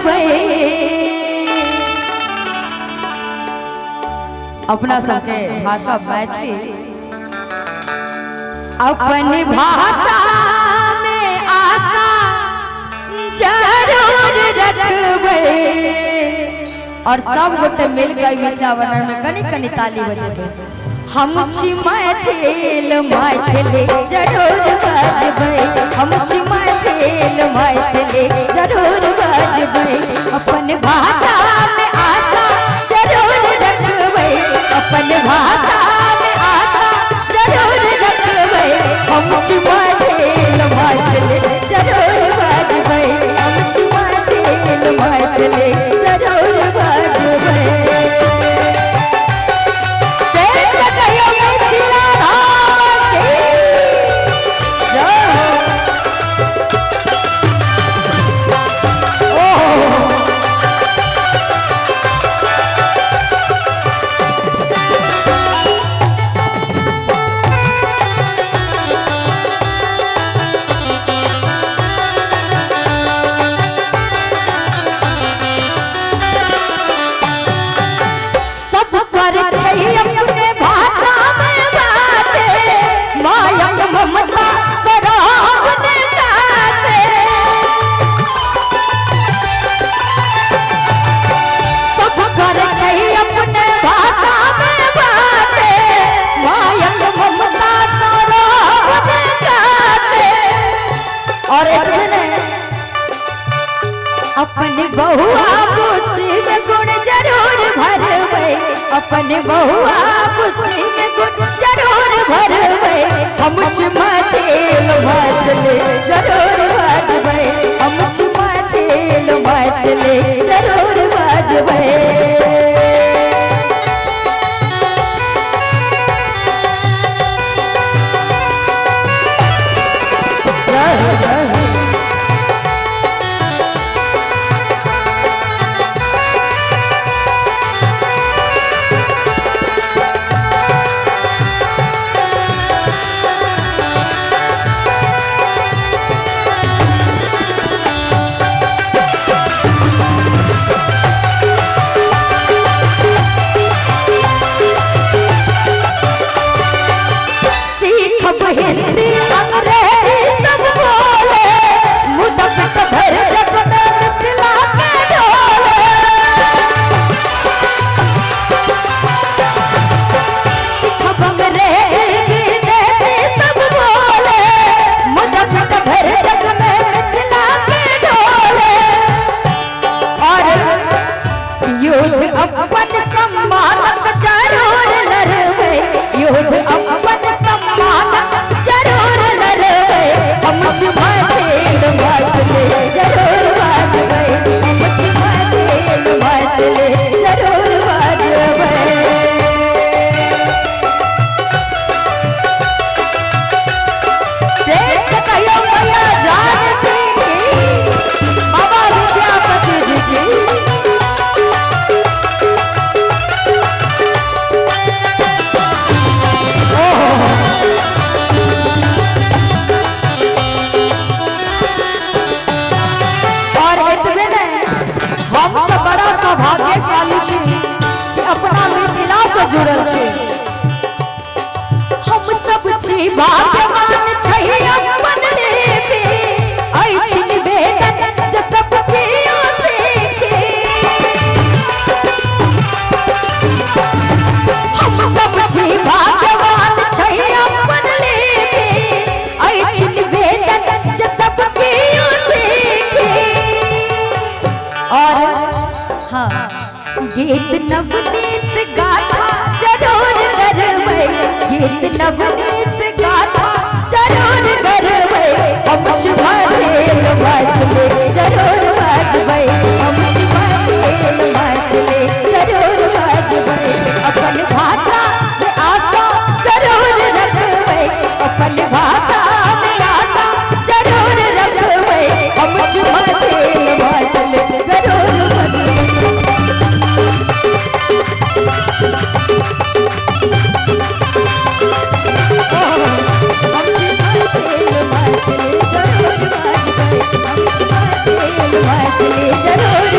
रखबै। अपना सबके भाषा मैथिली, अपन भाषा में आशा जरूर रखबै। और सब गोटे मिल के मिथिला वर्णन में कनी कनी ताली बजेबै। हम छी मैथिल, मैथिली जरूर बजबै। हम छी मैथिल, मैथिली जरूर बजबै। अपन भाषा में आशा जरूर रखबै। अपन भाषा में आशा जरूर रखबै। हम छी मैथिल, मैथिली जरूर बजबै। हम छी मैथिल, मैथिली जरूर बजबै। प्रेम से कहियो मिथिला धाम की जय हो। ओहो, सब पर छै अपने भाषा में बाते, मायक ममता सराहने काते। सब पर छै अपने भाषा में बाते, मायक ममता सराहने काते। और एतबे ने, अपन बहुआ बुच्ची में गुण जरूर भरबै। अपन बहुआ बुच्ची में गुण जरूर भरबै। हम छी मैथिल, मैथिली जरूर बजबै। हम छी मैथिल, मैथिली जरूर बजबै। जय हो, जय हो। सीखब हिंदी अंग्रेजी सब बोले, मुदक भर जगत मिथिला के ढोले। सीखब अंग्रेजी विदेशी सब बोले, मुदक भर जगत मिथिला के ढोले। और युद्ध अपन सम्मानक जरूर लड़बै। युद्ध अपन सम्मानक जरूर लड़बै। हम छी मैथिल, मैथिली जरूर बजबै। हम छी मैथिल, मैथिली जरूर बजबै। प्रेम से कहियो मैया जानकी की, बाबा विद्यापति जी की। और एतबे नहीं, हम सब बड़ा सौभाग्यशाली छी कि अपना मिथिला से जुड़ल छी। हम सब छी भाग्यवान छै अपन लिपि, अछि निवेदन जे सब कियो सीखी। हम सब छी भाग्यवान छै अपन लिपि, अछि निवेदन जे सब कियो सीखी। और हाँ, गीत नवनीत गाथा जरूर करबै। गीत नवनीत गाथा जरूर करबै। हम छी मैथिल, मैथिली जरूर बजबै। हम छी मैथिल, मैथिली जरूर बजबै। अपन भाषा में आशा जरूर रखबै। अपन भाषा में आशा जरूर रखबै। हम छी मैथिल, मैथिली जरूर बजबै। हम छी मैथिल, मैथिली जरूर बजबै। हम छी मैथिल, मैथिली जरूर